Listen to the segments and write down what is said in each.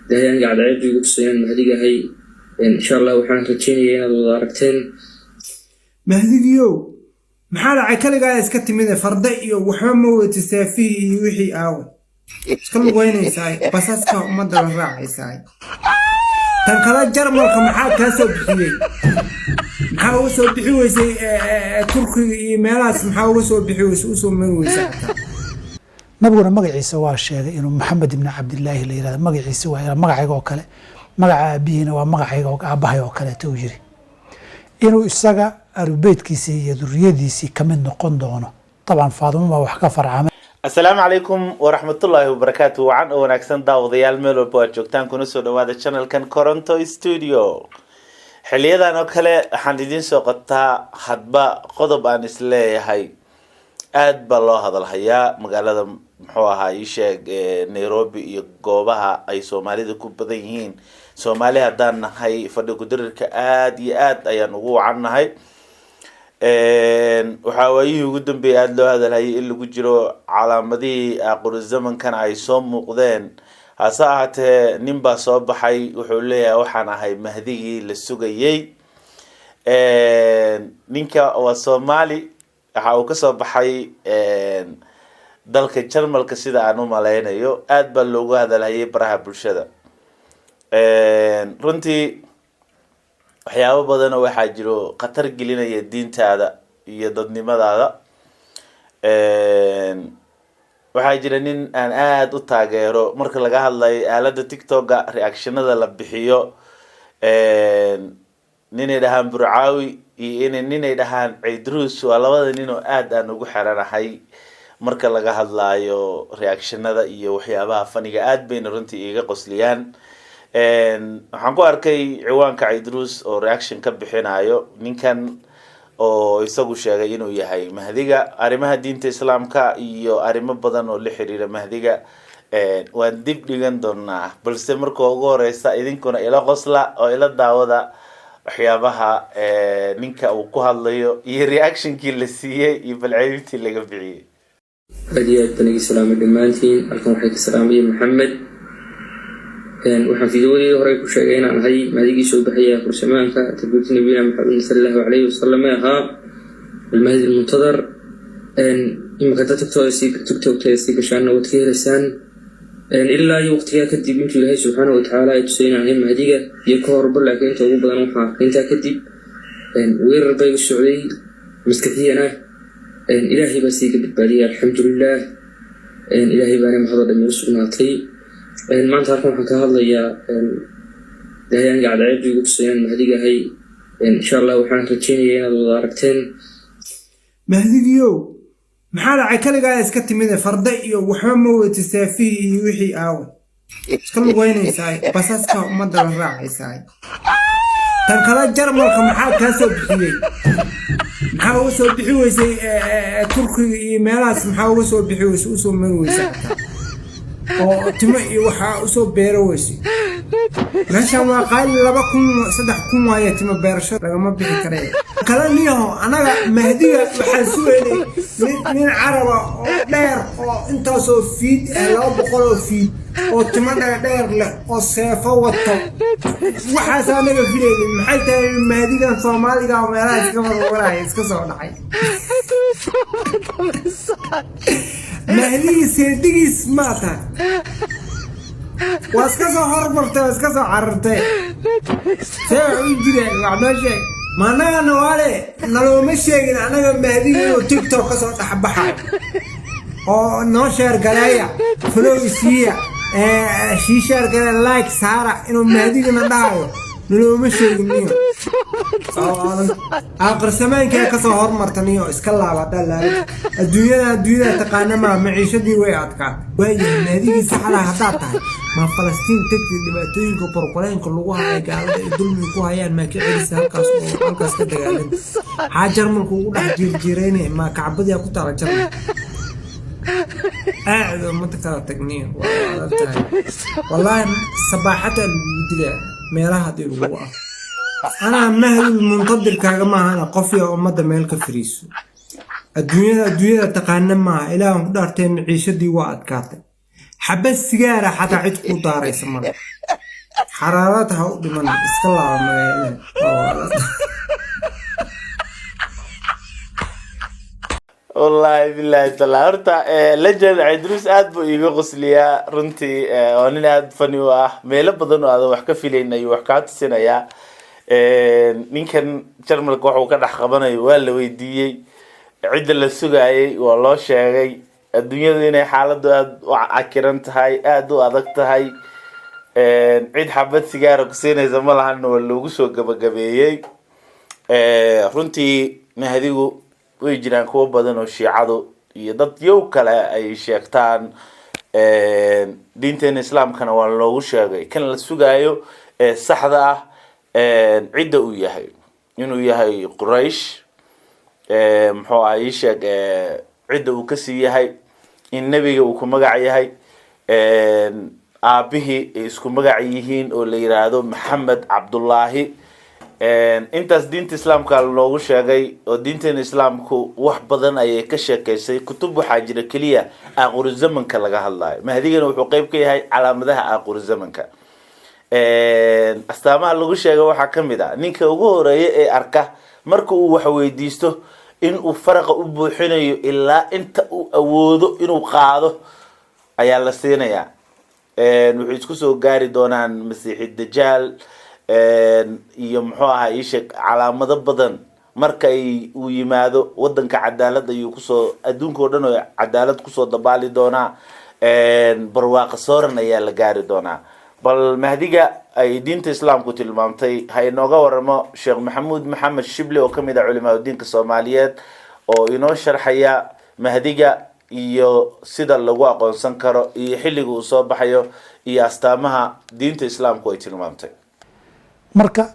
Ilaahay aniga cadceedu igu tusay inaan mahdigahay. Insha Allah waxaan rajeynaya inaad wada aragteen. Mahdigiyow, maxaa dhacay? Kaligaa iska timide, farda iyo waxba ma wati, seefihii iyo wixii aawe? Iska lugeynaysaay, basaska ummadda la raacaysaay. Tan kale, Jarmalka maxaa kaa soo bixiyey? Maxaa uga soo bixi weysay Turkiga iyo meelahaas? Maxaa uga soo bixi weysay, usoo mari weysay xataa? Nabiguna magaciisa waa sheegay inuu Maxamed ibni Cabdilaahi la yirahdo. Magaciisa waa magacayga oo kale, magaca aabihiina waa magacayga, aabbahay oo kaleeto. Uu yiri inuu isaga aalubeytkiisii iyo duriyadiisii ka mid noqon doono. Dabcan Faadimo baa wax ka farcamay. Asalaamu calaykum waraxmatullaahi wabarakaatu. Wacan oo wanaagsan daawadayaal, meel walba waad joogtaan, kuna soo dhawaada channelkan Coronto Studio. Xiliyadan oo kale waxaan idiin soo qabtaa hadba qodob aan isleeyahay aad baa loo hadalhayaa magaalada, muxuu ahaa, ii sheeg, Nairobi iyo goobaha ay Soomaalida ku badan yihiin. Soomaali haddaan nahay, fadhi kudirirka aad iyo aad ayaan ugu wacan nahay. Waxaa waayihii ugu dambeeyay aada loo hadalhayay in lagu jiro calaamadihii aakhuru zamankana ay soo muuqdeen. Hase ahaatee, nin baa soo baxay, wuxuu leeyahay waxaan ahay mahdigii la sugayey. Ninka waa Soomaali, waxa uu kasoo baxay dalka Jarmalka sida aan u malaynayo. Aad baa loogu hadalhayay baraha bulshada. Runtii waxyaabo badan oo waxaa jiro khatar gelinaya diintaada iyo dadnimadaada. Waxaa jira nin aan aada u taageero marka laga hadlayo aalada TikToka, reactionada la bixiyo, ninay dhahaan Burcaawi iyo ninay dhahaan Ciidruus. Waa labada nin oo aada aan ugu xeranahay marka laga hadlaayo reactionada iyo waxyaabaha faniga, aad bayna runtii iiga qosliyaan. Waxaan ku arkay ciwaanka Ciidruus oo reaction ka bixinayo ninkan oo isagu sheegay inuu yahay mahdiga, arrimaha diinta Islaamka iyo arrimo badan oo la xiriira mahdiga. Waan dib dhigan doonaa, balse marka ugu horeysa idinkuna ila qosla oo ila daawada waxyaabaha ninka uu ku hadlayo iyo reactionkii la siiyey iyo balceebintii laga bixiyey. Aad iyo aad baan igi salaamay dhammaantiin. Halkan waxay ka salaamaya Maxamed. Waxaan fiidiyowadii hore ku sheegay inaan ahay mahdigii soo baxaya aakhir zamaanka, takbiirta nabiyina Maxamed sala Allahu calayhi wasalam ee ahaa almahdi almuntadar. Iminka dad TikTokteeda sii gashaana waad ka helaysaan. Ilaa iyo waqtigaa kadib intuu Ilaahay subxaana watacaala ay tusay inaan ahay mahdiga iyo ka horba, laakiin inta ugu badan waxaa arkay intaa kadib. Weerar baa igu socday maskaxiyan ah, Ilaahay baa siiga badbaadiyay, alxamdulilah. Ilaahay baana mahadoo dhan igu sugnaatay. Maanta halkan waxaan ka hadlayaa Ilaahay aniga cadceedu igu tusay inaan mahdigahay. Insha Allah waxaan rajeynaya inaad wada aragteen. Mahdigiyow, maxaa dhacay? Kaligaa iska timide, farda iyo waxba ma wati, seefihii iyo wixii aawe? Iska lugeynaysaay, basaska ummadda la raacaysaay. Tan kale, Jarmalka maxaa kaa soo bixiyey? Maxaa uga soo bixi weysay Turkiga iyo meelahaas? Maxaa uga soo bixi weysay, usoo mari weysay xataa oo timo iyo waxaa usoo beero weysay? Meeshan waa qaali, 2000, 3000 waaye timo beerasho, lagama bixi kare. Kala niyaho, anaga mahdiga waxaan sugaynay nin Caraba oo dheer oo intaasoo feet ah, 200 oo feet, oo timo dheerdheer leh oo seefo wato. Waxaas anaga filaynin. Maxay tahay mahdigan Soomaaliga oo meelaha iska warwaraya, iska soo dhacay? Mahdigii seedigiis maa tahay? Waa iska soo hormartay, waa iska soo carartay. See wax u jiraan? Wax noo sheeg. Ma annaga nawaale nalooma sheegin annaga mahdiga inuu TikTok ka soo dhexbaxayo oo noo share gareeya, follow siiya, sii share gareeya, like saara, inuu mahdigana dhahayo nalooma sheegin niyo. Aakhir samaankee kasoo hormarta niyo, iska laaba haddaa laaba. Adduunyada adduunyada taqaana maa, maciishadii way adkaatay. Waayahay, mahdigii saxda haddaad tahay, ma Falastiin tagtid? Dhibaatooyinka borqoleenka lagu hayo, gaalada ay dulmiga ku hayaan, maa ka celisa halkaas oo halkaas ka dagaalanta? Xaa Jarmalku ugu dhex jiirjiiraynaya? Maa kacbadii ku taala Jarmalka? Aacdo manta kala tagniyo, waa adag tahay wallaahi. Sabaaxataa lagugu dilaa meelaha haddii lagugu ah. Anaa mahdul muntadirkaaga maahana, qof yaa ummadda meel ka fariiso. Adduunyada adduunyada taqaana maaha. Ilaahan ku dhaartee, maciishadii waa adkaatay. Xabad sigaara xataa cid kuu daaraysa male. Xaraarad ha u dhiman, iska laaba magaalada. Wallahi billahi taala, horta legend Cidruus aad buu iiga qosliyaa runtii. Waa nin aad funny u ah, meelo badan oo aadan wax ka filayn ayuu wax kaa tusinayaa. Ninkan Jarmalka waxuu ka dhex qabanayo waa la weydiiyey, cidda la sugaayay waa loo sheegay, adduunyadu inay xaaladdu aada u cakiran tahay, aada u adag tahay, cid xabad sigaara ku siinaysa ma lahana, waa loogu soo gabagabeeyey. Runtii Mahdigu way jiraan kuwo badan oo Shiicadu iyo dad yow kale ay sheegtaan. Diinteena Islaamkana waa loogu sheegay kan la sugaayo ee saxda ah cidda uu yahay, inuu yahay Quraysh, muxuu ah ii sheeg, cidda uu kasii yahay, in nebiga uu ku magac yahay, aabihii ay isku magac yihiin oo la yiraahdo Maxamed Cabdullaahi. Intaas diinta Islaamka loogu sheegay, oo diinteena Islaamku wax badan ayay ka sheekeysay. Kutub waxaa jira keliya aakhiru zamanka laga hadlayo. Mahdigana wuxuu qeyb ka yahay calaamadaha aakhiru zamanka. Astaamaha lagu sheegay waxaa kamid ah ninka ugu horeeya ee arka marka uu wax weydiisto in uu faraqa u buuxinayo ilaa inta uu awoodo inuu qaado ayaa la siinayaa. Wuxuu isku soo gaari doonaan Masiixi Dajaal iyo muxuu ahaa iisheeg, calaamado badan. Marka ay uu yimaado wadanka, cadaalad ayuu kusoo, adduunka oo dhan oo cadaalad kusoo dabaali doonaa, barwaaqo sooran ayaa la gaari doonaa. Bal Mahdiga ay diinta Islaamku tilmaamtay ha inooga waramo Sheekh Maxamuud Maxamed Shible oo kamid ah culimaa diinka Soomaaliyeed, oo inoo sharxaya Mahdiga iyo sida lagu aqoonsan karo iyo xilliga uu soo baxayo iyo astaamaha diinta Islaamku ay tilmaamtay. Marka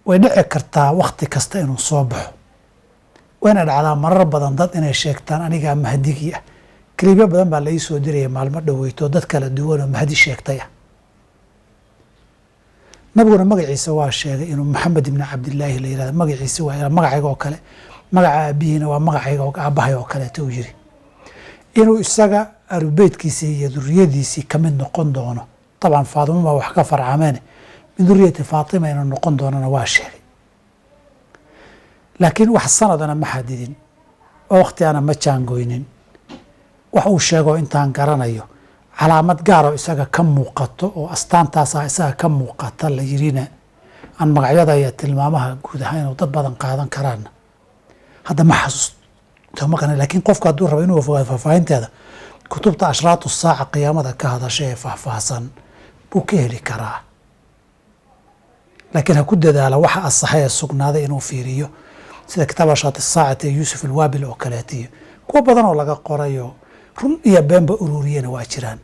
way dhici kartaa wakti kasta inuu soo baxo, wayna dhacdaa marar badan dad inay sheegtaan anigaa Mahdigii ah. Clipyo badan baa la ii soo diraya maalmo dhoweyto, dad kala duwan oo Mahdi sheegtay ah. Nabiguna magaciisa waa sheegay inuu Maxamed ibni Cabdillaahi la yirahdo. Magaciisa waa magacayga oo kale, magaca aabihiina waa magacayga oo aabbahay oo kaleeto uu yiri, inuu isaga ahlubeytkiisii iyo duriyadiisii kamid noqon doono. Dabcan Faatimo baa wax ka farcameene, min duriyati Faatima inuu noqon doonona waa sheegay, laakiin wax sanadana ma xadidin oo wakhtigaana ma jaangoynin. Wax uu sheego intaan garanayo calaamad gaaroo isaga ka muuqato oo astaantaasaa isaga ka muuqata la yirina, aan magacyada iyo tilmaamaha guud ahaan inuu dad badan qaadan karaanna hadda ma xasuusto, ma qaran. Laakiin qofku hadduu rabo inuu fogaado faahfaahinteeda, kutubta ashraatu saaca, qiyaamada ka hadasha ee faahfaahsan buu ka heli karaa. Laakiin ha ku dadaala waxa asaxay ee sugnaaday inuu fiiriyo, sida kitaab ashraat saacati ee Yuusuf Alwaabil oo kaleetiyo, kuwo badan oo laga qorayo run iyo beenba ururiyena waa jiraan.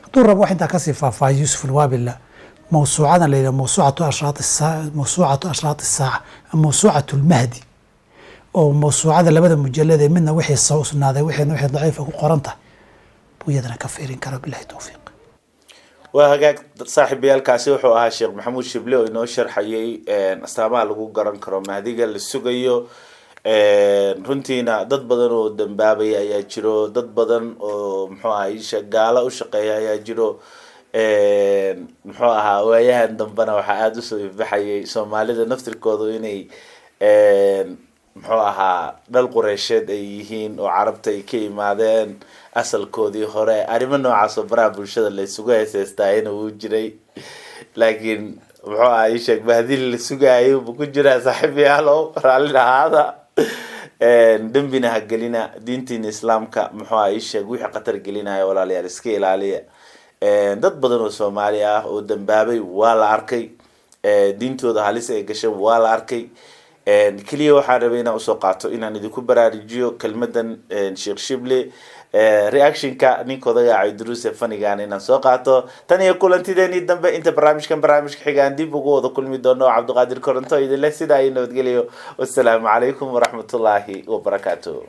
Hadduu rabo wax intaa kasii faahfaahiyo, Yuusuf Alwaabilla mawsuucadan la yidhaha mawsuucatu ashraat isaaca, mawsuucatu lmahdi, oo mawsuucada labada mujalad ee midna wixii sugnaaday, wixii daciifa ku qoran tahay, buu iyadana ka fiirin karaa. Bilahi towfiiq. Waa hagaag, saaxiibayaalkaasi wuxuu ahaa Sheekh Maxamuud Shible oo inoo sharxayay astaamaha lagu garan karo Mahdiga la sugayo. Runtiina dad badan oo dambaabaya ayaa jiro, dad badan oo muxuu ahaa isha gaalo u shaqeeya ayaa jiro. Muxuu ahaa, waayahan dambena waxaa aada usoo ifbaxayay Soomaalida naftirkoodu inay muxuu ahaa dhal Qureysheed ay yihiin oo Carabta ay ka yimaadeen asalkoodii hore. Arrimo noocaas oo baraha bulshada la isugu heeseystaayna wuu jiray, laakiin muxuu ahaa ii sheeg, Mahdi la sugaayo buu ku jiraa. Saaxiibayaalow, raalli ahaada, dembina ha gelina diintiina Islaamka. Muxuu ahaa ii sheeg, wixii khatar gelinaya walaalayaal iska ilaaliya. Dad badan oo Soomaali ah oo dambaabay waa la arkay, diintooda halis ay gashay waa la arkay. Keliya waxaan rabay inaan usoo qaato inaan idinku baraarujiyo kelmadan Sheekh Shible, reactionka ninka odaga Cayduruuse fanigan inaan soo qaato. Tan iyo kulantideenii dambe, inta barnaamijkan barnaamijka xigaan dib ugu wada kulmi doono, Cabdiqaadir Koronto idinleh sidaa iyo nabadgelyo. Wassalaamu calaykum waraxmatullaahi wabarakaatu.